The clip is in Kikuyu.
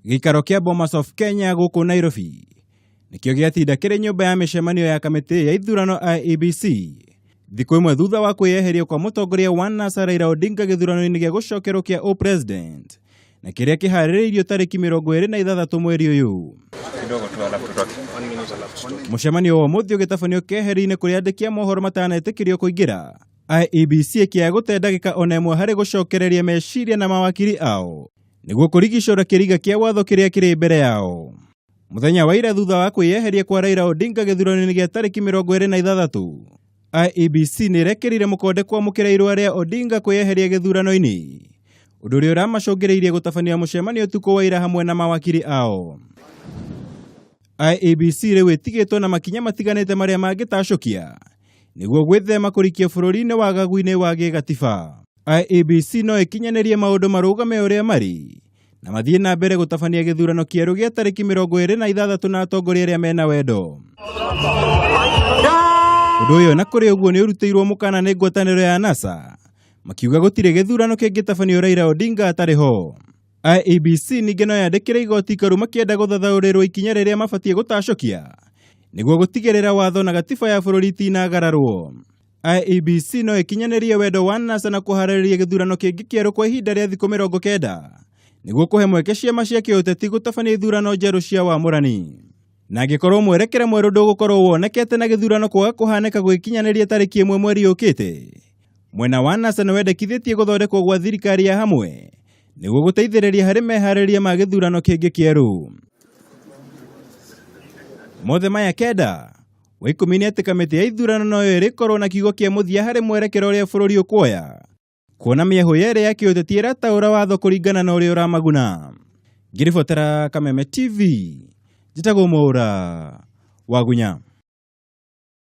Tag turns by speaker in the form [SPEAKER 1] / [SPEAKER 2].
[SPEAKER 1] Gĩikaro kĩa Bomas of Kenya gũkũ Nairobi nĩkĩo gĩatinda kĩrĩ nyũmba ya mĩcemanio ya kamĩtĩ ya ithurano IEBC thikũ ĩmwe thutha wa kwĩyeheria kwa mũtongoria wa NASA Raila Odinga gĩthurano-inĩ gĩa gũcokerwo kĩa ũpresident na kĩrĩa kĩharĩrĩirio tarĩki 26 mweri ũyũ.
[SPEAKER 2] Kidogo tu alafu tutoke.
[SPEAKER 1] Mũcemanio wa ũmũthĩ ũgĩtabanio keheri-inĩ kũrĩa andĩki a mohoro matanetĩkĩrio kũingĩra. IEBC ĩkĩaga gũte ndagĩka ona ĩmwe harĩ gũcokereria meciria na mawakiri ao nĩguo kũrigicũra kĩriga kĩa watho kĩrĩa kĩrĩ mbere yao. Mũthenya wa ira thutha wa kwĩyeheria kwa Raila Odinga gĩthurano-inĩ gĩa tarĩki 26, IEBC nĩ ĩrekĩrire mũkonde kwamũkĩra irũa rĩa Odinga kwĩyeheria gĩthurano-inĩ, ũndũ ũrĩa ũramacũngĩrĩirie gũtabania mũcemanio ũtukũ wa ira hamwe na mawakiri ao. IEBC rĩu ĩtigĩtwo na makinya matiganĩte marĩa mangĩtacũkia nĩguo gwĩthema kũrikia bũrũri-inĩ wagagu-inĩ wa gĩgatiba. IEBC no ĩkinyanĩrie maũndũ marũgame ũrĩa marĩ na mathiĩ na mbere gũtabania gĩthurano kĩerũ gĩa tarĩki 26 na atongoria arĩa mena wendo. Ũndũ ũyũ na kũrĩ ũguo nĩ ũrutĩirwo mũkana nĩ ngwatanĩro ya NASA makiuga gũtirĩ gĩthurano kĩngĩtabanio Raila Odinga atarĩ ho. IEBC ningĩ no yandĩkĩre igoti karu makĩenda gũthathaũrĩrwo ikinya rĩrĩa mabatiĩ gũtacũkia nĩguo gũtigĩrĩra watho na gatiba ya bũrũri itinagararwo. IEBC no ĩkinyanĩrie wendo wa NASA na kũharĩrĩria gĩthurano kĩngĩ kĩerũ kwa ihinda rĩa thikũ 90 nĩguo kũhe mweke ciama cia kĩũteti gũtabania ithurano njerũ cia wamũrani. Na angĩkorwo mwerekera mwerũ ndũgũkorwo wonekete na gĩthurano kwaga kũhanĩka gũgĩkinyanĩria tarĩki 1 mweri ũkĩte, mwena wa NASA nĩ wendekithĩtie gũthondekwo gwa thirikari ya hamwe nĩguo gũteithĩrĩria harĩ meharĩria ma gĩthurano kĩngĩ kĩerũ. Mothe maya kenda wa ikũmi nĩ atĩ kamĩtĩ ya ithurano noyo ĩrĩkorwo na kiugo kĩa mũthia harĩ mwerekera ũrĩa bũrũri ũkuoya kuona mĩehũ yerĩ ya kĩũteti ĩrataũra watho kũringana na ũrĩa ũramaguna. Ngĩribotera Kameme TV, njĩtagwo Mwaũra Wagunya.